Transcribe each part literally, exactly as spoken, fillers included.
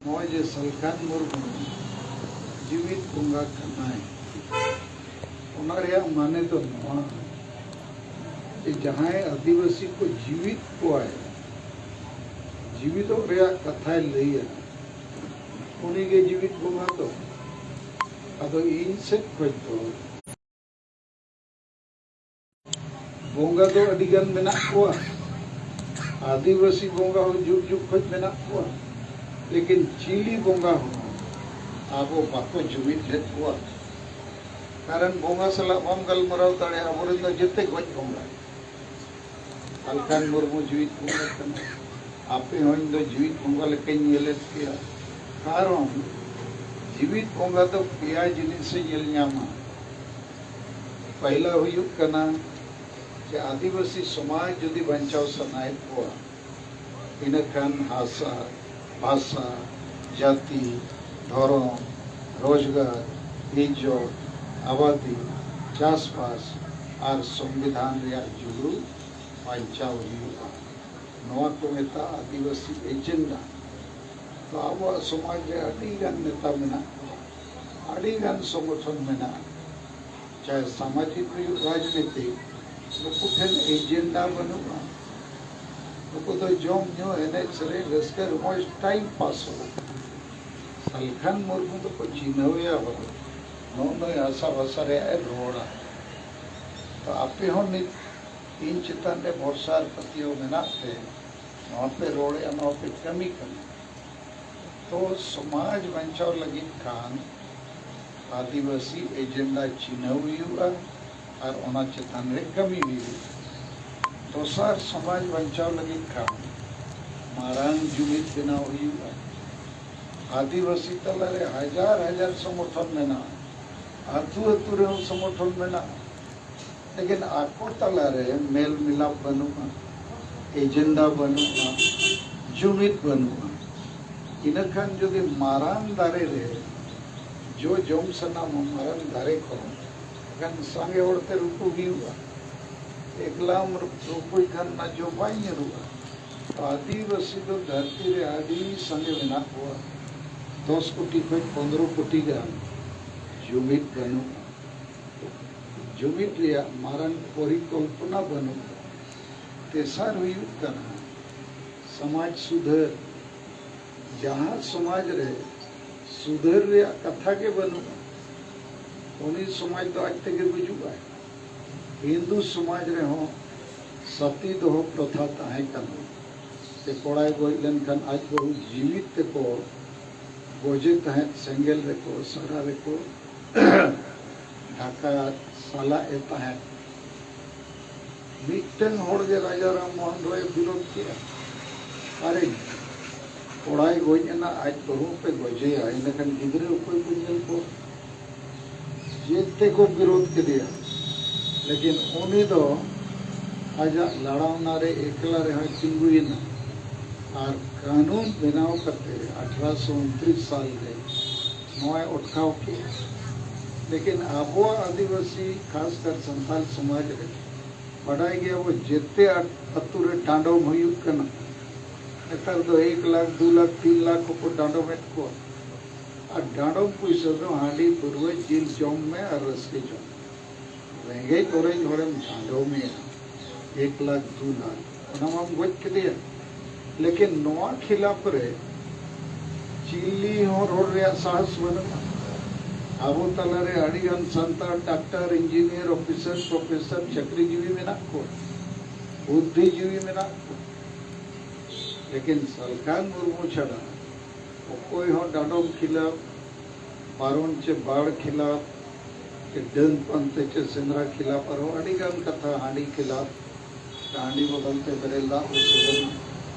ᱱᱚᱜᱼᱚᱭ ᱡᱮ ᱥᱟᱞᱠᱷᱟᱱ ᱢᱩᱨᱢᱩ ᱡᱤᱣᱤᱫ ᱵᱚᱸᱜᱟ ᱠᱟᱱᱟᱭ, ᱚᱱᱟ ᱨᱮᱭᱟᱜ ᱢᱟᱱᱮ ᱫᱚ ᱱᱚᱣᱟ ᱡᱮ ᱡᱟᱦᱟᱸᱭ ᱟᱹᱫᱤᱵᱟᱹᱥᱤ ᱠᱚ ᱡᱤᱣᱤᱫ ᱠᱚᱣᱟᱭ, ᱡᱤᱣᱤᱫᱚᱜ ᱨᱮᱭᱟᱜ ᱠᱟᱛᱷᱟᱭ ᱞᱟᱹᱭᱟ, ᱩᱱᱤᱜᱮ ᱡᱤᱣᱤᱫ ᱵᱚᱸᱜᱟ ᱫᱚ᱾ ᱟᱫᱚ ᱤᱧ ᱥᱮᱫ ᱠᱷᱚᱱ ᱫᱚ ᱵᱚᱸᱜᱟ ᱫᱚ ᱟᱹᱰᱤ ᱜᱟᱱ ᱢᱮᱱᱟᱜ ᱠᱚᱣᱟ, ᱟᱹᱫᱤᱵᱟᱹᱥᱤ ᱵᱚᱸᱜᱟ ᱦᱚᱸ ᱡᱩᱜᱽ ᱡᱩᱜᱽ ᱠᱷᱚᱱ ᱢᱮᱱᱟᱜ ᱠᱚᱣᱟ, ᱞᱮᱠᱤᱱ ᱪᱤᱞᱤ ᱵᱚᱸᱜᱟ ᱦᱚᱸ ᱟᱵᱚ ᱵᱟᱠᱚ ᱡᱩᱢᱤᱫ ᱞᱮᱫ ᱠᱚᱣᱟ᱾ ᱠᱟᱨᱚᱱ ᱵᱚᱸᱜᱟ ᱥᱟᱞᱟᱜ ᱵᱟᱢ ᱜᱟᱞᱢᱟᱨᱟᱣ ᱫᱟᱲᱮᱭᱟᱜᱼᱟ, ᱟᱵᱚᱨᱮᱱ ᱫᱚ ᱡᱚᱛᱚ ᱜᱚᱡ ᱵᱚᱸᱜᱟ᱾ ᱥᱟᱞᱠᱷᱟᱱ ᱢᱩᱨᱢᱩ ᱡᱤᱣᱤᱫ ᱵᱚᱸᱜᱟ ᱠᱟᱱᱟ, ᱟᱯᱮ ᱦᱚᱸ ᱤᱧ ᱫᱚ ᱡᱤᱣᱤᱫ ᱵᱚᱸᱜᱟ ᱞᱮᱠᱟᱧ ᱧᱮᱞᱮᱫ ᱯᱮᱭᱟ᱾ ᱠᱟᱨᱚᱱ ᱡᱤᱣᱤᱫ ᱵᱚᱸᱜᱟ ᱫᱚ ᱯᱮᱭᱟ ᱡᱤᱱᱤᱥᱮ ᱧᱮᱞ ᱧᱟᱢᱟ᱾ ᱯᱟᱦᱞᱟ ᱦᱩᱭᱩᱜ ᱠᱟᱱᱟ ᱡᱮ ᱟᱹᱫᱤᱵᱟᱹᱥᱤ ᱥᱚᱢᱟᱡᱽ ᱡᱩᱫᱤ ᱵᱟᱧᱪᱟᱣ ᱥᱟᱱᱟᱭᱮᱫ ᱠᱚᱣᱟ, ᱤᱱᱟᱹᱠᱷᱟᱱ ᱦᱟᱥᱟ, ᱵᱷᱟᱥᱟ, ᱡᱟᱹᱛᱤ, ᱫᱷᱚᱨᱚᱢ, ᱨᱳᱡᱽᱜᱟᱨ, ᱤᱡᱽᱡᱚᱛ, ᱟᱵᱟᱫᱤ, ᱪᱟᱥᱵᱟᱥ ᱟᱨ ᱥᱚᱝᱵᱤᱫᱷᱟᱱ ᱨᱮᱭᱟᱜ ᱡᱩᱲᱩ ᱵᱟᱧᱪᱟᱣ ᱦᱩᱭᱩᱜᱼᱟ᱾ ᱱᱚᱣᱟ ᱠᱚ ᱢᱮᱛᱟᱜᱼᱟ ᱟᱹᱫᱤᱵᱟᱹᱥᱤ ᱮᱡᱮᱱᱰᱟ᱾ ᱛᱚ ᱟᱵᱚᱣᱟᱜ ᱥᱚᱢᱟᱡᱽ ᱨᱮ ᱟᱹᱰᱤ ᱜᱟᱱ ᱱᱮᱛᱟ ᱢᱮᱱᱟᱜ ᱠᱚᱣᱟ, ᱟᱹᱰᱤ ᱜᱟᱱ ᱥᱚᱝᱜᱚᱴᱷᱚᱱ ᱢᱮᱱᱟᱜᱼᱟ, ᱪᱟᱦᱮ ᱥᱟᱢᱟᱡᱤᱠ ᱦᱩᱭᱩᱜ, ᱨᱟᱡᱽᱱᱤᱛᱤᱠ, ᱱᱩᱠᱩ ᱴᱷᱮᱱ ᱮᱡᱮᱱᱰᱟ ᱵᱟᱹᱱᱩᱜᱼᱟ᱾ ᱱᱩᱠᱩ ᱫᱚ ᱡᱚᱢ ᱧᱩ, ᱮᱱᱮᱡ ᱥᱮᱨᱮᱧ, ᱨᱟᱹᱥᱠᱟᱹ ᱨᱚᱢᱚᱡᱽ, ᱴᱟᱭᱤᱢ ᱯᱟᱥ ᱦᱚᱲ᱾ ᱥᱟᱞᱠᱷᱟᱱ ᱢᱩᱨᱢᱩ ᱫᱚᱠᱚ ᱪᱤᱱᱦᱟᱹᱣᱮᱭᱟ ᱦᱚᱲ, ᱱᱚᱜᱼᱚ ᱱᱩᱭ ᱦᱟᱥᱟ ᱵᱷᱟᱥᱟ ᱨᱮᱭᱟᱜ ᱮ ᱨᱚᱲᱟ᱾ ᱛᱚ ᱟᱯᱮ ᱦᱚᱸ ᱱᱤᱛ ᱤᱧ ᱪᱮᱛᱟᱱ ᱨᱮ ᱵᱷᱚᱨᱥᱟ ᱟᱨ ᱯᱟᱹᱛᱭᱟᱹᱣ ᱢᱮᱱᱟᱜ ᱛᱮ ᱱᱚᱣᱟ ᱯᱮ ᱨᱚᱲᱮᱫᱼᱟ, ᱱᱚᱣᱟ ᱯᱮ ᱠᱟᱹᱢᱤ ᱠᱟᱱᱟ᱾ ᱛᱚ ᱥᱚᱢᱟᱡᱽ ᱵᱟᱧᱪᱟᱣ ᱞᱟᱹᱜᱤᱫ ᱠᱷᱟᱱ ᱟᱹᱫᱤᱵᱟᱹᱥᱤ ᱮᱡᱮᱱᱰᱟ ᱪᱤᱱᱦᱟᱹᱣ ᱦᱩᱭᱩᱜᱼᱟ ᱟᱨ ᱚᱱᱟ ᱪᱮᱛᱟᱱ ᱨᱮ ᱠᱟᱹᱢᱤ ᱦᱩᱭᱩᱜᱼᱟ᱾ ᱫᱚᱥᱟᱨ, ᱥᱚᱢᱟᱡᱽ ᱵᱟᱧᱪᱟᱣ ᱞᱟᱹᱜᱤᱫ ᱠᱷᱟᱱ ᱢᱟᱨᱟᱝ ᱡᱩᱢᱤᱫ ᱵᱮᱱᱟᱣ ᱦᱩᱭᱩᱜᱼᱟ᱾ ᱟᱹᱫᱤᱵᱟᱹᱥᱤ ᱛᱟᱞᱟᱨᱮ ᱦᱟᱡᱟᱨ ᱦᱟᱡᱟᱨ ᱥᱚᱝᱜᱚᱴᱷᱚᱱ ᱢᱮᱱᱟᱜᱼᱟ, ᱟᱹᱛᱩ ᱟᱹᱛᱩ ᱨᱮᱦᱚᱸ ᱥᱚᱝᱜᱚᱴᱷᱚᱱ ᱢᱮᱱᱟᱜᱼᱟ, ᱞᱮᱠᱤᱱ ᱟᱠᱚ ᱛᱟᱞᱟᱨᱮ ᱢᱮᱞ ᱢᱤᱞᱟᱯ ᱵᱟᱹᱱᱩᱜᱼᱟ, ᱮᱡᱮᱱᱰᱟ ᱵᱟᱹᱱᱩᱜᱼᱟ, ᱡᱩᱢᱤᱫ ᱵᱟᱹᱱᱩᱜᱼᱟ᱾ ᱤᱱᱟᱹᱠᱷᱟᱱ ᱡᱩᱫᱤ ᱢᱟᱨᱟᱝ ᱫᱟᱨᱮ ᱨᱮ ᱡᱚ ᱡᱚᱢ ᱥᱟᱱᱟᱢᱟ ᱢᱟᱨᱟᱝ ᱫᱟᱨᱮ ᱠᱷᱚᱱ, ᱮᱱᱠᱷᱟᱱ ᱥᱟᱸᱜᱮ ᱦᱚᱲᱛᱮ ᱨᱩᱠᱩ ᱦᱩᱭᱩᱜᱼᱟ᱾ ᱮᱠᱞᱟᱢ ᱨᱩᱠᱩᱭ ᱠᱷᱟᱱ ᱚᱱᱟ ᱡᱚ ᱵᱟᱭ ᱧᱩᱨᱩᱜᱼᱟ᱾ ᱟᱹᱫᱤᱵᱟᱹᱥᱤ ᱫᱚ ᱫᱷᱟᱹᱨᱛᱤ ᱨᱮ ᱟᱹᱰᱤ ᱥᱟᱸᱜᱮ ᱢᱮᱱᱟᱜ ᱠᱚᱣᱟ᱾ ᱫᱚᱥ ᱠᱳᱴᱤ ᱠᱷᱚᱱ ᱯᱚᱱᱫᱽᱨᱚ ᱠᱳᱴᱤ ᱜᱟᱱ᱾ ᱡᱩᱢᱤᱫ ᱵᱟᱹᱱᱩᱜᱼᱟ᱾ ᱡᱩᱢᱤᱫ ᱨᱮᱭᱟᱜ ᱢᱟᱨᱟᱝ ᱯᱚᱨᱤᱠᱚᱞᱯᱚᱱᱟ ᱵᱟᱹᱱᱩᱜᱼᱟ᱾ ᱛᱮᱥᱟᱨ ᱦᱩᱭᱩᱜ ᱠᱟᱱᱟ ᱥᱚᱢᱟᱡᱽ ᱥᱩᱫᱷᱟᱹᱨ᱾ ᱡᱟᱦᱟᱸ ᱥᱚᱢᱟᱡᱽ ᱨᱮ ᱥᱩᱫᱷᱟᱹᱨ ᱨᱮᱭᱟᱜ ᱠᱟᱛᱷᱟ ᱜᱮ ᱵᱟᱹᱱᱩᱜᱼᱟ, ᱩᱱᱤ ᱥᱚᱢᱟᱡᱽ ᱫᱚ ᱟᱡ ᱛᱮᱜᱮ ᱜᱩᱡᱩᱜᱼᱟᱭ᱾ ᱦᱤᱱᱫᱩ ᱥᱚᱢᱟᱡᱽ ᱨᱮᱦᱚᱸ ᱥᱟᱛᱤ ᱫᱚᱦᱚ ᱯᱨᱚᱛᱷᱟ ᱛᱟᱦᱮᱸ ᱠᱟᱱᱟ᱾ ᱛᱮ ᱠᱚᱲᱟᱭ ᱜᱚᱡ ᱞᱮᱱᱠᱷᱟᱱ ᱟᱡ ᱵᱟᱹᱦᱩ ᱡᱤᱣᱤᱫ ᱛᱮᱠᱚ ᱜᱚᱡᱮ ᱛᱟᱦᱮᱸᱫ, ᱥᱮᱸᱜᱮᱞ ᱨᱮᱠᱚ, ᱥᱟᱨᱟ ᱨᱮᱠᱚ ᱰᱷᱟᱠᱟ ᱥᱟᱞᱟᱜ ᱮ ᱛᱟᱦᱮᱸᱫ᱾ ᱢᱤᱫᱴᱟᱝ ᱦᱚᱲ ᱜᱮ ᱨᱟᱡᱟ ᱨᱟᱢ ᱢᱳᱦᱚᱱ ᱨᱚᱭ ᱵᱤᱨᱳᱫᱷ ᱠᱮᱜᱼᱟ᱾ ᱟᱨᱮ ᱠᱚᱲᱟᱭ ᱜᱚᱡ ᱮᱱᱟ, ᱟᱡ ᱵᱟᱹᱦᱩ ᱯᱮ ᱜᱚᱡᱮᱭᱟ, ᱤᱱᱟᱹᱠᱷᱟᱱ ᱜᱤᱫᱽᱨᱟᱹ ᱚᱠᱚᱭ ᱠᱚ ᱧᱮᱞ ᱠᱚᱣᱟ? ᱡᱮᱛᱮ ᱠᱚ ᱵᱤᱨᱳᱫᱷ ᱠᱮᱫᱮᱭᱟ, ᱞᱮᱠᱤᱱ ᱩᱱᱤ ᱫᱚ ᱟᱡᱟᱜ ᱞᱟᱲᱟᱣᱱᱟ ᱨᱮ ᱮᱠᱞᱟ ᱨᱮᱦᱚᱸᱭ ᱛᱤᱸᱜᱩᱭᱮᱱᱟ᱾ ᱟᱨ ᱠᱟᱹᱱᱩᱱ ᱵᱮᱱᱟᱣ ᱠᱟᱛᱮ ᱟᱴᱷᱨᱚᱥᱚ ᱩᱱᱛᱨᱤᱥ ᱥᱟᱞ ᱨᱮ ᱱᱚᱣᱟᱭ ᱚᱴᱠᱟᱣ ᱠᱮᱫᱼᱟ᱾ ᱞᱮᱠᱤᱱ ᱟᱵᱚᱣᱟᱜ ᱟᱹᱫᱤᱵᱟᱹᱥᱤ, ᱠᱷᱟᱥᱠᱟᱨ ᱥᱟᱱᱛᱟᱲ ᱥᱚᱢᱟᱡᱽ ᱨᱮ ᱵᱟᱰᱟᱭ ᱜᱮᱭᱟ ᱵᱚ, ᱡᱮᱛᱮ ᱟᱛ-, ᱟᱛᱳ ᱨᱮ ᱰᱟᱸᱰᱚᱢ ᱦᱩᱭᱩᱜ ᱠᱟᱱᱟ᱾ ᱱᱮᱛᱟᱨ ᱫᱚ ᱮᱠ ᱞᱟᱠᱷ, ᱫᱩ ᱞᱟᱠᱷ, ᱛᱤᱱ ᱞᱟᱠᱷ ᱠᱚᱠᱚ ᱰᱟᱸᱰᱚᱢᱮᱫ ᱠᱚᱣᱟ᱾ ᱟᱨ ᱰᱟᱸᱰᱚᱢ ᱯᱩᱭᱥᱟᱹ ᱫᱚ ᱦᱟᱺᱰᱤ ᱯᱟᱹᱨᱣᱟᱹ ᱡᱤᱞ ᱡᱚᱢ ᱢᱮ ᱟᱨ ᱨᱟᱹᱥᱠᱟᱹ ᱡᱚᱝ ᱢᱮ᱾ ᱨᱮᱸᱜᱮᱡ ᱚᱨᱮᱡ ᱦᱚᱲᱮᱢ ᱰᱟᱸᱰᱚᱢᱮᱭᱟ, ᱮᱠ ᱞᱟᱠᱷ, ᱫᱩ ᱞᱟᱠᱷ, ᱚᱱᱟ ᱢᱟᱢ ᱜᱚᱡ ᱠᱮᱫᱮᱭᱟ᱾ ᱞᱮᱠᱤᱱ ᱱᱚᱣᱟ ᱠᱷᱤᱞᱟᱯ ᱨᱮ ᱪᱤᱞᱤ ᱦᱚᱸ ᱨᱚᱲ ᱨᱮᱭᱟᱜ ᱥᱟᱦᱚᱥ ᱵᱟᱹᱱᱩᱜᱼᱟ᱾ ᱟᱵᱚ ᱛᱟᱞᱟᱨᱮ ᱟᱹᱰᱤᱜᱟᱱ ᱥᱟᱱᱛᱟᱲ ᱰᱟᱠᱛᱟᱨ, ᱤᱧᱡᱤᱱᱤᱭᱟᱨ, ᱚᱯᱷᱤᱥᱟᱨ, ᱯᱨᱚᱯᱷᱮᱥᱚᱨ, ᱪᱟᱹᱠᱨᱤᱡᱤᱵᱤ ᱢᱮᱱᱟᱜ ᱠᱚᱣᱟ, ᱵᱩᱫᱽᱫᱷᱤᱡᱤᱵᱤ ᱢᱮᱱᱟᱜ ᱠᱚᱣᱟ᱾ ᱞᱮᱠᱤᱱ ᱥᱟᱞᱠᱷᱟᱱ ᱢᱩᱨᱢᱩ ᱪᱷᱟᱰᱟ ᱚᱠᱚᱭ ᱦᱚᱸ ᱰᱟᱸᱰᱚᱢ ᱠᱷᱤᱞᱟᱯ, ᱵᱟᱨᱚᱱ ᱪᱮ ᱵᱟᱲ ᱠᱷᱤᱞᱟᱯ, ᱪᱮ ᱰᱟᱹᱱ ᱯᱟᱱᱛᱮ ᱪᱮ ᱥᱮᱸᱫᱽᱨᱟ ᱠᱷᱤᱞᱟᱯ, ᱟᱨᱦᱚᱸ ᱟᱹᱰᱤ ᱜᱟᱱ ᱠᱟᱛᱷᱟ, ᱦᱟᱺᱰᱤ ᱠᱷᱤᱞᱟᱯ, ᱦᱟᱺᱰᱤ ᱵᱚᱫᱚᱞ ᱛᱮ ᱵᱮᱨᱮᱞ ᱫᱟᱜ ᱵᱚ ᱥᱮᱵᱮᱱᱟ,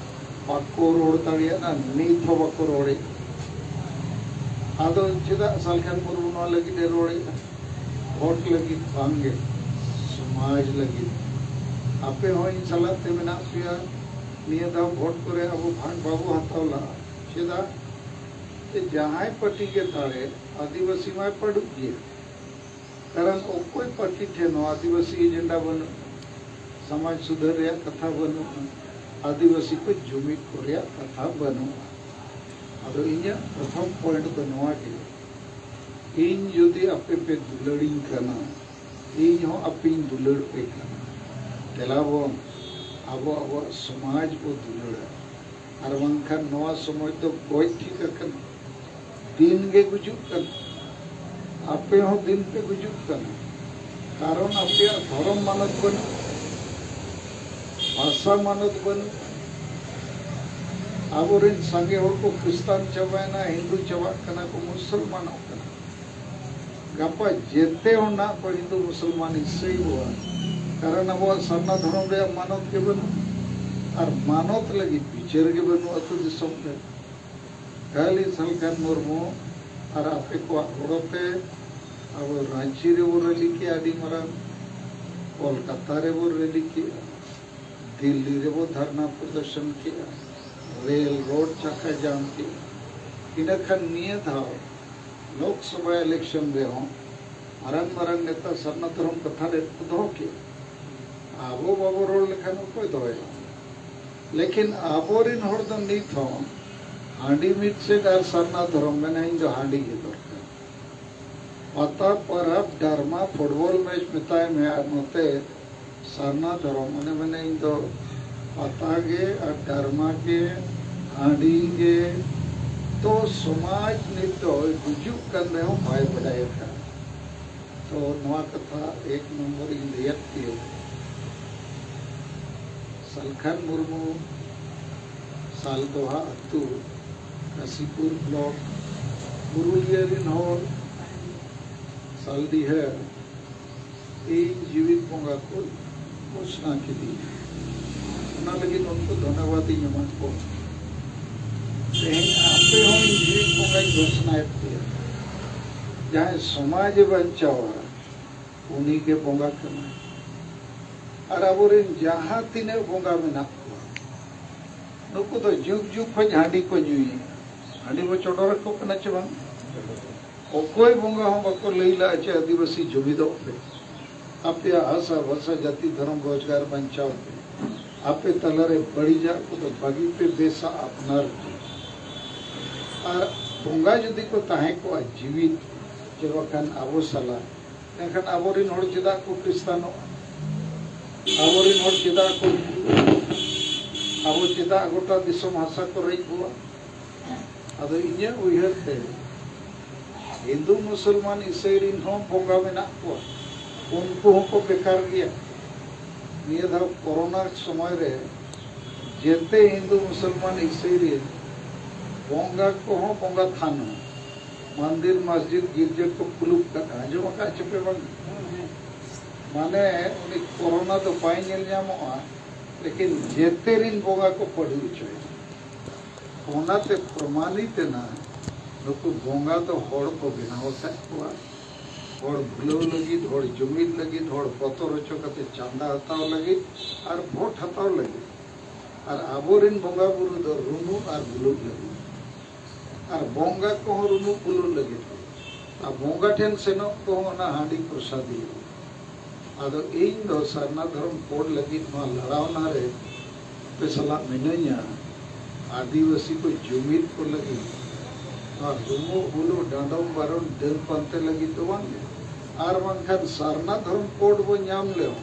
ᱵᱟᱠᱚ ᱨᱚᱲ ᱫᱟᱲᱮᱭᱟᱜᱼᱟ, ᱱᱤᱛ ᱦᱚᱸ ᱵᱟᱠᱚ ᱨᱚᱲᱮᱫᱼᱟ᱾ ᱟᱫᱚ ᱪᱮᱫᱟᱜ ᱥᱟᱞᱠᱷᱟᱱ ᱢᱩᱨᱢᱩ ᱱᱚᱣᱟ ᱞᱟᱹᱜᱤᱫ ᱮ ᱨᱚᱲᱮᱫᱼᱟ? ᱵᱷᱳᱴ ᱞᱟᱹᱜᱤᱫ ᱵᱟᱝᱜᱮ, ᱥᱚᱢᱟᱡᱽ ᱞᱟᱹᱜᱤᱫ᱾ ᱟᱯᱮ ᱦᱚᱸ ᱤᱧ ᱥᱟᱞᱟᱜ ᱛᱮ ᱢᱮᱱᱟᱜ ᱯᱮᱭᱟ, ᱱᱤᱭᱟᱹ ᱫᱷᱟᱣ ᱵᱷᱳᱴ ᱠᱚᱨᱮ ᱟᱵᱚ ᱵᱷᱟᱜᱽ ᱵᱟᱵᱚ ᱦᱟᱛᱟᱣ ᱞᱟᱜᱼᱟ᱾ ᱪᱮᱫᱟᱜ? ᱡᱮ ᱡᱟᱦᱟᱸᱭ ᱯᱟᱨᱴᱤ ᱜᱮ ᱫᱟᱲᱮ, ᱟᱹᱫᱤᱵᱟᱹᱥᱤ ᱢᱟᱭ ᱯᱟᱹᱰᱩᱜ ᱜᱮᱭᱟ᱾ ᱠᱟᱨᱚᱱ ᱚᱠᱚᱭ ᱯᱟᱨᱴᱤ ᱴᱷᱮᱱ ᱦᱚᱸ ᱟᱹᱫᱤᱵᱟᱹᱥᱤ ᱮᱡᱮᱱᱰᱟ ᱵᱟᱹᱱᱩᱜᱼᱟ, ᱥᱚᱢᱟᱡᱽ ᱥᱩᱫᱷᱟᱹᱨ ᱨᱮᱭᱟᱜ ᱠᱟᱛᱷᱟ ᱵᱟᱹᱱᱩᱜᱼᱟ᱾ ᱟᱹᱫᱤᱵᱟᱹᱥᱤ ᱠᱚ ᱡᱩᱢᱤᱫ ᱠᱚ ᱨᱮᱭᱟᱜ ᱠᱟᱛᱷᱟ ᱵᱟᱹᱱᱩᱜᱼᱟ᱾ ᱟᱫᱚ ᱤᱧᱟᱹᱜ ᱯᱨᱚᱛᱷᱚᱢ ᱯᱚᱭᱮᱱᱴ ᱫᱚ ᱱᱚᱣᱟ ᱜᱮ, ᱤᱧ ᱡᱩᱫᱤ ᱟᱯᱮ ᱯᱮ ᱫᱩᱞᱟᱹᱲᱤᱧ ᱠᱟᱱᱟ, ᱤᱧ ᱦᱚᱸ ᱟᱯᱮᱧ ᱫᱩᱞᱟᱹᱲ ᱯᱮ ᱠᱟᱱᱟ᱾ ᱫᱮᱞᱟ ᱵᱚᱱ ᱟᱵᱚ ᱟᱵᱚᱣᱟᱜ ᱥᱚᱢᱟᱡᱽ ᱵᱚ ᱫᱩᱞᱟᱹᱲᱟ, ᱟᱨ ᱵᱟᱝᱠᱷᱟᱱ ᱱᱚᱣᱟ ᱥᱚᱢᱚᱭ ᱫᱚ ᱜᱚᱡ ᱴᱷᱤᱠ ᱟᱠᱟᱱᱟ᱾ ᱫᱤᱱ ᱜᱮ ᱜᱩᱡᱩᱜ ᱠᱟᱱᱟ᱾ ᱟᱯᱮ ᱦᱚᱸ ᱫᱤᱱ ᱯᱮ ᱜᱩᱡᱩᱜ ᱠᱟᱱᱟ, ᱠᱟᱨᱚᱱ ᱟᱯᱮᱭᱟᱜ ᱫᱷᱚᱨᱚᱢ ᱢᱟᱱᱚᱛ ᱵᱟᱹᱱᱩᱜ, ᱵᱷᱟᱥᱟ ᱢᱟᱱᱚᱛ ᱵᱟᱹᱱᱩᱜ᱾ ᱟᱵᱚᱨᱮᱱ ᱥᱟᱸᱜᱮ ᱦᱚᱲ ᱠᱚ ᱠᱷᱨᱤᱥᱴᱟᱱ ᱪᱟᱵᱟᱭᱮᱱᱟ, ᱦᱤᱱᱫᱩ ᱪᱟᱵᱟᱜ ᱠᱟᱱᱟ ᱠᱚ, ᱢᱩᱥᱚᱞᱢᱟᱱᱚᱜ ᱠᱟᱱᱟ᱾ ᱜᱟᱯᱟ ᱡᱮᱛᱮ ᱦᱚᱲ ᱱᱟᱜ ᱠᱚ ᱦᱤᱱᱫᱩ ᱢᱩᱥᱚᱞᱢᱟᱱ ᱤᱥᱟᱹᱭ ᱵᱚᱱᱟ, ᱠᱟᱨᱚᱱ ᱟᱵᱚᱣᱟᱜ ᱥᱟᱨᱱᱟ ᱫᱷᱚᱨᱚᱢ ᱨᱮᱭᱟᱜ ᱢᱟᱱᱚᱛ ᱜᱮ ᱵᱟᱹᱱᱩᱜ, ᱟᱨ ᱢᱟᱱᱚᱛ ᱞᱟᱹᱜᱤᱫ ᱵᱤᱪᱟᱹᱨ ᱜᱮ ᱵᱟᱹᱱᱩᱜ ᱟᱹᱛᱩ ᱫᱤᱥᱚᱢ ᱨᱮ᱾ ᱠᱷᱟᱹᱞᱤ ᱥᱟᱞᱠᱷᱟᱱ ᱢᱩᱨᱢᱩ ᱟᱨ ᱟᱯᱮ ᱠᱚᱣᱟᱜ ᱜᱚᱲᱚ ᱛᱮ ᱟᱵᱚ ᱨᱟᱺᱪᱤ ᱨᱮᱵᱚ ᱨᱮᱞᱤ ᱠᱮᱜᱼᱟ, ᱟᱹᱰᱤ ᱢᱟᱨᱟᱝ ᱠᱳᱞᱠᱟᱛᱟ ᱨᱮᱵᱚ ᱨᱮᱞᱤ ᱠᱮᱜᱼᱟ, ᱫᱤᱞᱞᱤ ᱨᱮᱵᱚ ᱫᱷᱟᱨᱱᱟ ᱯᱨᱚᱫᱚᱨᱥᱚᱱ ᱠᱮᱜᱼᱟ, ᱨᱮᱞ ᱨᱳᱰ ᱪᱟᱠᱟ ᱡᱟᱢ ᱠᱮᱜᱼᱟ᱾ ᱤᱱᱟᱹ ᱠᱷᱟᱱ ᱱᱤᱭᱟᱹ ᱫᱷᱟᱣ ᱞᱳᱠᱥᱚᱵᱷᱟ ᱤᱞᱮᱠᱥᱚᱱ ᱨᱮᱦᱚᱸ ᱢᱟᱨᱟᱝ ᱢᱟᱨᱟᱝ ᱱᱮᱛᱟ ᱥᱟᱨᱱᱟ ᱫᱷᱚᱨᱚᱢ ᱠᱟᱛᱷᱟ ᱨᱮ ᱠᱚ ᱫᱚᱦᱚ ᱠᱮᱜᱼᱟ᱾ ᱟᱵᱚ ᱵᱟᱵᱚ ᱨᱚᱲ ᱞᱮᱠᱷᱟᱱ ᱚᱠᱚᱭ ᱫᱚᱦᱚᱭᱟ? ᱞᱮᱠᱤᱱ ᱟᱵᱚᱨᱤᱱ ᱦᱚᱲ ᱫᱚ ᱱᱤᱛ ᱦᱚᱸ ᱦᱟᱺᱰᱤ ᱢᱤᱫ ᱥᱮᱫ ᱟᱨ ᱥᱟᱨᱱᱟ ᱫᱷᱚᱨᱚᱢ, ᱢᱮᱱᱟ ᱤᱧ ᱫᱚ ᱦᱟᱺᱰᱤ ᱜᱮ ᱫᱚᱨᱠᱟᱨ᱾ ᱯᱟᱛᱟ, ᱯᱟᱨᱟᱵᱽ, ᱰᱟᱨᱢᱟ, ᱯᱷᱩᱴᱵᱚᱞ ᱢᱮᱪ ᱢᱮᱛᱟᱭ ᱢᱮ, ᱟᱨ ᱱᱚᱛᱮ ᱥᱟᱨᱱᱟ ᱫᱷᱚᱨᱚᱢ, ᱚᱱᱮ ᱢᱮᱱᱟ ᱤᱧ ᱫᱚ ᱯᱟᱛᱟ ᱜᱮ ᱟᱨ ᱰᱟᱨᱢᱟ ᱜᱮ, ᱦᱟᱺᱰᱤ ᱜᱮ᱾ ᱛᱚ ᱥᱚᱢᱟᱡᱽ ᱱᱤᱛ ᱫᱚ ᱜᱩᱡᱩᱜ ᱠᱟᱱ ᱨᱮᱦᱚᱸ ᱵᱟᱭ ᱵᱟᱰᱟᱭ ᱟᱠᱟᱫ᱾ ᱛᱚ ᱱᱚᱣᱟ ᱠᱟᱛᱷᱟ ᱮᱠ ᱱᱚᱢᱵᱚᱨ ᱤᱧ ᱞᱟᱹᱭᱟᱫ ᱯᱮᱭᱟ᱾ ᱥᱟᱞᱠᱷᱟᱱ ᱢᱩᱨᱢᱩ, ᱥᱟᱞᱫᱳᱦᱟ ᱟᱹᱛᱩ, ᱠᱟᱥᱤᱯᱩᱨ ᱵᱞᱚᱠ, ᱯᱩᱨᱩᱞᱤᱭᱟᱹ ᱨᱤᱱ ᱦᱚᱲ, ᱥᱟᱞᱰᱤᱦᱟᱹ, ᱤᱧ ᱡᱤᱣᱤᱫ ᱵᱚᱸᱜᱟ ᱠᱚ ᱜᱷᱳᱥᱱᱟ ᱠᱮᱫᱮᱭᱟ᱾ ᱚᱱᱟ ᱞᱟᱹᱜᱤᱫ ᱩᱱᱠᱩ ᱫᱷᱚᱱᱭᱚᱵᱟᱫ ᱤᱧ ᱮᱢᱟᱫ ᱠᱚᱣᱟ᱾ ᱛᱮᱦᱮᱧ ᱟᱯᱮ ᱦᱚᱸ ᱤᱧ ᱡᱤᱣᱤᱫ ᱵᱚᱸᱜᱟᱧ ᱜᱷᱳᱥᱱᱟᱭᱮᱫ ᱯᱮᱭᱟ᱾ ᱡᱟᱦᱟᱸᱭ ᱥᱚᱢᱟᱡᱽ ᱮ ᱵᱟᱧᱪᱟᱣᱟ, ᱩᱱᱤ ᱜᱮ ᱵᱚᱸᱜᱟ ᱠᱟᱱᱟᱭ᱾ ᱟᱨ ᱟᱵᱚᱨᱮᱱ ᱡᱟᱦᱟᱸ ᱛᱤᱱᱟᱹᱜ ᱵᱚᱸᱜᱟ ᱢᱮᱱᱟᱜ ᱠᱚᱣᱟ, ᱱᱩᱠᱩ ᱫᱚ ᱡᱩᱜᱽ ᱡᱩᱜᱽ ᱠᱷᱚᱱ ᱦᱟᱺᱰᱤ ᱠᱚ ᱧᱩᱭᱟ᱾ ᱦᱟᱺᱰᱤ ᱵᱚ ᱪᱚᱰᱚᱨ ᱟᱠᱚ ᱠᱟᱱᱟ ᱪᱮ ᱵᱟᱝ? ᱚᱠᱚᱭ ᱵᱚᱸᱜᱟ ᱦᱚᱸ ᱵᱟᱠᱚ ᱞᱟᱹᱭ ᱞᱟᱜᱼᱟ ᱪᱮ ᱟᱹᱫᱤᱵᱟᱹᱥᱤ ᱡᱩᱢᱤᱫᱚᱜ ᱯᱮ, ᱟᱯᱮᱭᱟᱜ ᱦᱟᱥᱟ ᱵᱷᱟᱥᱟ ᱡᱟᱹᱛᱤ ᱫᱷᱚᱨᱚᱢ ᱨᱳᱡᱽᱜᱟᱨ ᱵᱟᱧᱪᱟᱣ ᱯᱮ᱾ ᱟᱯᱮ ᱛᱟᱞᱟᱨᱮ ᱵᱟᱹᱲᱤᱡᱟᱜ ᱠᱚᱫᱚ ᱵᱟᱹᱜᱤ ᱯᱮ, ᱵᱮᱥᱟᱜ ᱟᱯᱱᱟᱨ ᱯᱮ᱾ ᱟᱨ ᱵᱚᱸᱜᱟ ᱡᱩᱫᱤ ᱠᱚ ᱛᱟᱦᱮᱸ ᱠᱚᱜᱼᱟ ᱡᱤᱣᱤᱫ, ᱡᱮ ᱵᱟᱠᱷᱟᱱ ᱟᱵᱚ ᱥᱟᱞᱟᱜ, ᱮᱱᱠᱷᱟᱱ ᱟᱵᱚᱨᱮᱱ ᱦᱚᱲ ᱪᱮᱫᱟᱜ ᱠᱚ ᱠᱷᱨᱤᱥᱴᱟᱱᱚᱜᱼᱟ? ᱟᱵᱚᱨᱮᱱ ᱦᱚᱲ ᱪᱮᱫᱟᱜ ᱠᱚ, ᱟᱵᱚ ᱪᱮᱫᱟᱜ ᱜᱚᱴᱟ ᱫᱤᱥᱚᱢ ᱦᱟᱥᱟ ᱠᱚ ᱨᱮᱡ ᱠᱚᱣᱟ? ᱟᱫᱚ ᱤᱧᱟᱹᱜ ᱩᱭᱦᱟᱹᱨ ᱛᱮ ᱦᱤᱱᱫᱩ, ᱢᱩᱥᱚᱞᱢᱟᱱ, ᱤᱥᱟᱹᱭ ᱨᱮᱱ ᱦᱚᱸ ᱵᱚᱸᱜᱟ ᱢᱮᱱᱟᱜ ᱠᱚᱣᱟ, ᱩᱱᱠᱩ ᱦᱚᱸᱠᱚ ᱵᱮᱠᱟᱨ ᱜᱮᱭᱟ᱾ ᱱᱤᱭᱟᱹ ᱫᱷᱟᱣ ᱠᱚᱨᱳᱱᱟ ᱥᱚᱢᱚᱭ ᱨᱮ ᱡᱮᱛᱮ ᱦᱤᱱᱫᱩ, ᱢᱩᱥᱚᱞᱢᱟᱱ, ᱤᱥᱟᱹᱭ ᱨᱮᱱ ᱵᱚᱸᱜᱟ ᱠᱚᱦᱚᱸ, ᱵᱚᱸᱜᱟ ᱛᱷᱟᱱ ᱦᱚᱸ, ᱢᱚᱱᱫᱤᱨ, ᱢᱚᱥᱡᱤᱫ, ᱜᱤᱨᱡᱟᱹ ᱠᱚ ᱠᱩᱞᱩᱯ ᱠᱟᱜᱼᱟ᱾ ᱟᱸᱡᱚᱢ ᱟᱠᱟᱫ ᱪᱚᱯᱮ ᱵᱟᱝ? ᱢᱟᱱᱮ ᱩᱱᱤ ᱠᱚᱨᱳᱱᱟ ᱫᱚ ᱵᱟᱭ ᱧᱮᱞ ᱧᱟᱢᱚᱜᱼᱟ, ᱞᱮᱠᱤᱱ ᱡᱮᱛᱮ ᱨᱮᱱ ᱵᱚᱸᱜᱟ ᱠᱚ ᱯᱟᱹᱰᱩ ᱦᱚᱪᱚᱭᱟ᱾ ᱚᱱᱟᱛᱮ ᱯᱨᱚᱢᱟᱱᱤᱛ ᱮᱱᱟ, ᱱᱩᱠᱩ ᱵᱚᱸᱜᱟ ᱫᱚ ᱦᱚᱲ ᱠᱚ ᱵᱮᱱᱟᱣ ᱟᱠᱟᱫ ᱠᱚᱣᱟ, ᱦᱚᱲ ᱵᱷᱩᱞᱟᱹᱣ ᱞᱟᱹᱜᱤᱫ, ᱦᱚᱲ ᱡᱩᱢᱤᱫ ᱞᱟᱹᱜᱤᱫ, ᱦᱚᱲ ᱵᱚᱛᱚᱨ ᱦᱚᱪᱚ ᱠᱟᱛᱮ ᱪᱟᱸᱫᱟ ᱦᱟᱛᱟᱣ ᱞᱟᱹᱜᱤᱫ ᱟᱨ ᱵᱷᱳᱴ ᱦᱟᱛᱟᱣ ᱞᱟᱹᱜᱤᱫ᱾ ᱟᱨ ᱟᱵᱚᱨᱮᱱ ᱵᱚᱸᱜᱟ ᱵᱩᱨᱩ ᱫᱚ ᱨᱩᱢᱩᱜ ᱟᱨ ᱵᱩᱞᱩᱜ ᱞᱟᱹᱜᱤᱫ᱾ ᱟᱨ ᱵᱚᱸᱜᱟ ᱠᱚᱦᱚᱸ ᱨᱩᱢᱩᱜ ᱵᱩᱞᱩᱜ ᱞᱟᱹᱜᱤᱫ ᱜᱮ᱾ ᱟᱨ ᱵᱚᱸᱜᱟ ᱴᱷᱮᱱ ᱥᱮᱱᱚᱜ ᱠᱚᱦᱚᱸ ᱚᱱᱟ ᱦᱟᱺᱰᱤ ᱯᱨᱚᱥᱟᱫᱤ ᱞᱟᱹᱜᱤᱫ᱾ ᱟᱫᱚ ᱤᱧ ᱫᱚ ᱥᱟᱨᱱᱟ ᱫᱷᱚᱨᱚᱢ ᱠᱳᱰ ᱞᱟᱹᱜᱤᱫ ᱱᱚᱣᱟ ᱞᱟᱲᱟᱣᱱᱟ ᱨᱮ ᱟᱯᱮ ᱥᱟᱞᱟᱜ ᱢᱤᱱᱟᱹᱧᱟ᱾ ᱟᱹᱫᱤᱵᱟᱹᱥᱤ ᱠᱚ ᱡᱩᱢᱤᱫ ᱠᱚ ᱞᱟᱹᱜᱤᱫ, ᱱᱚᱣᱟ ᱨᱩᱢᱩᱜ ᱵᱩᱞᱩᱜ, ᱰᱟᱸᱰᱚᱢ ᱵᱟᱨᱚᱱ, ᱰᱟᱹᱱ ᱯᱟᱱᱛᱮ ᱞᱟᱹᱜᱤᱫ ᱫᱚ ᱵᱟᱝ ᱜᱮ᱾ ᱟᱨ ᱵᱟᱝᱠᱷᱟᱱ ᱥᱟᱨᱱᱟ ᱫᱷᱚᱨᱚᱢ ᱠᱳᱰ ᱵᱚ ᱧᱟᱢ ᱞᱮᱦᱚᱸ,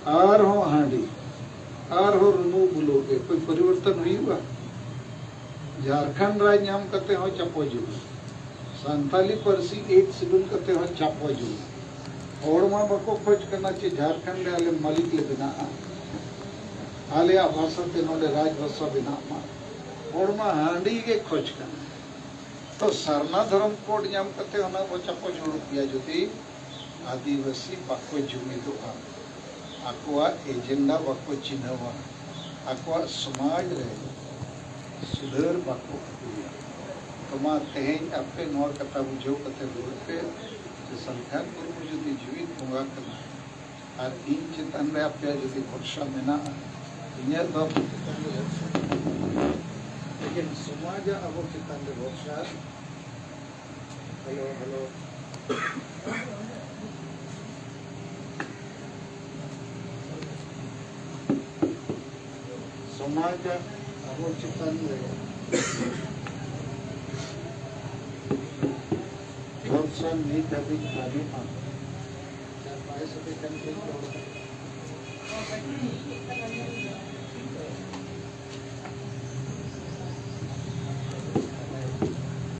ᱟᱨᱦᱚᱸ ᱦᱟᱺᱰᱤ, ᱟᱨᱦᱚᱸ ᱨᱩᱢᱩᱜ ᱵᱩᱞᱩᱜ ᱜᱮ᱾ ᱠᱳᱭ ᱯᱚᱨᱤᱵᱚᱨᱛᱚᱱ ᱦᱩᱭᱩᱜᱼᱟ? ᱡᱷᱟᱨᱠᱷᱚᱸᱰ ᱨᱟᱡᱽ ᱧᱟᱢ ᱠᱟᱛᱮ ᱦᱚᱸ ᱪᱟᱯᱚ ᱡᱩᱞᱩ, ᱥᱟᱱᱛᱟᱞᱤ ᱯᱟᱹᱨᱥᱤ ᱮᱭᱤᱴ ᱥᱤᱰᱩᱞ ᱠᱟᱛᱮ ᱦᱚᱸ ᱪᱟᱯᱚ ᱡᱩᱞᱩ᱾ ᱦᱚᱲ ᱢᱟ ᱵᱟᱠᱚ ᱠᱷᱚᱡᱽ ᱠᱟᱱᱟ ᱡᱮ ᱡᱷᱟᱨᱠᱷᱚᱸᱰ ᱨᱮ ᱟᱞᱮ ᱢᱟᱹᱞᱤᱠ ᱞᱮ ᱵᱮᱱᱟᱜᱼᱟ, ᱟᱞᱮᱭᱟᱜ ᱵᱷᱟᱥᱟ ᱛᱮ ᱱᱚᱰᱮ ᱨᱟᱡᱽ ᱵᱷᱟᱥᱟ ᱵᱮᱱᱟᱜ ᱢᱟ᱾ ᱦᱚᱲ ᱢᱟ ᱦᱟᱺᱰᱤ ᱜᱮ ᱠᱷᱚᱡᱽ ᱠᱟᱱᱟ᱾ ᱛᱚ ᱥᱟᱨᱱᱟ ᱫᱷᱚᱨᱚᱢ ᱠᱳᱰ ᱧᱟᱢ ᱠᱟᱛᱮ ᱚᱱᱟ ᱵᱚ ᱪᱟᱯᱚ ᱡᱩᱲᱩ ᱜᱮᱭᱟ ᱡᱩᱫᱤ ᱟᱹᱫᱤᱵᱟᱹᱥᱤ ᱵᱟᱠᱚ ᱡᱩᱢᱤᱫᱚᱜᱼᱟ, ᱟᱠᱚᱣᱟᱜ ᱮᱡᱮᱱᱰᱟ ᱵᱟᱠᱚ ᱪᱤᱱᱦᱟᱹᱣᱟ, ᱟᱠᱚᱣᱟᱜ ᱥᱚᱢᱟᱡᱽ ᱨᱮ ᱥᱩᱫᱷᱟᱹᱨ ᱵᱟᱠᱚ ᱟᱹᱜᱩᱭᱟ᱾ ᱛᱚ ᱢᱟ ᱛᱮᱦᱮᱧ ᱟᱯᱮ ᱱᱚᱣᱟ ᱠᱟᱛᱷᱟ ᱵᱩᱡᱷᱟᱹᱣ ᱠᱟᱛᱮ ᱨᱩᱣᱟᱹᱲ ᱯᱮ ᱡᱮ ᱥᱟᱞᱠᱷᱟᱱ ᱢᱩᱨᱢᱩ ᱡᱩᱫᱤ ᱡᱤᱣᱤᱫ ᱵᱚᱸᱜᱟ ᱠᱟᱱᱟᱭ ᱟᱨ ᱤᱧ ᱪᱮᱛᱟᱱ ᱨᱮ ᱟᱯᱮᱭᱟᱜ ᱡᱩᱫᱤ ᱵᱷᱚᱨᱥᱟ ᱢᱮᱱᱟᱜᱼᱟ, ᱤᱧᱟᱹᱜ ᱫᱚ ᱟᱯᱮ ᱪᱮᱛᱟᱱ ᱨᱮ ᱵᱷᱚᱨᱥᱟ ᱢᱮᱱᱟᱜᱼᱟ, ᱞᱮᱠᱤᱱ ᱥᱚᱢᱟᱡᱽ ᱟᱜ ᱟᱵᱚ ᱪᱮᱛᱟᱱ ᱨᱮ ᱵᱷᱚᱨᱥᱟ᱾ Hello, hello. ᱥᱚᱢᱟᱡᱽ ᱟᱵᱚ ᱪᱮᱛᱟᱱ ᱨᱮ ᱵᱷᱚᱨᱥᱟ ᱱᱤᱛ ᱦᱟᱹᱵᱤᱡ ᱵᱟᱹᱱᱩᱜᱼᱟ᱾ ᱪᱟᱨ ᱯᱟᱸᱪ ᱥᱚ ᱴᱟᱠᱟ ᱠᱷᱚᱱ ᱫᱚ